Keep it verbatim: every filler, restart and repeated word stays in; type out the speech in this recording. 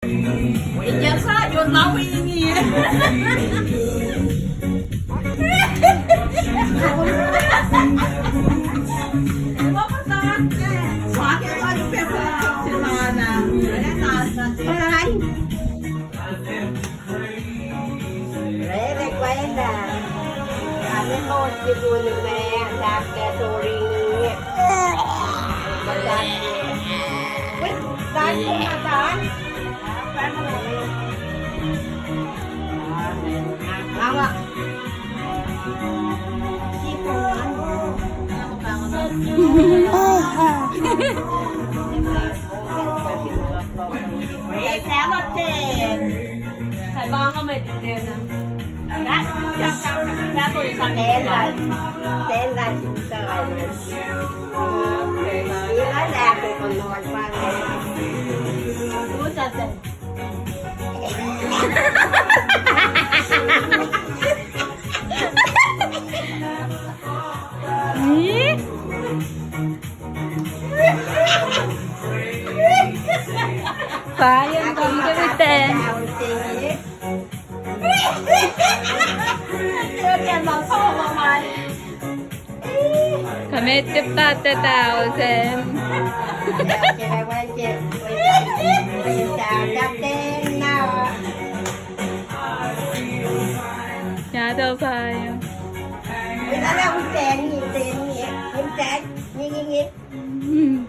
Wacngihn sa, yot na wacngihn. Rere kwenda. Ame mos ke tunu me, sakte tori ni. Wih, sakte matan. Mama. Payan, come to the tent. Come to the thousand. Nado payan. Hmm.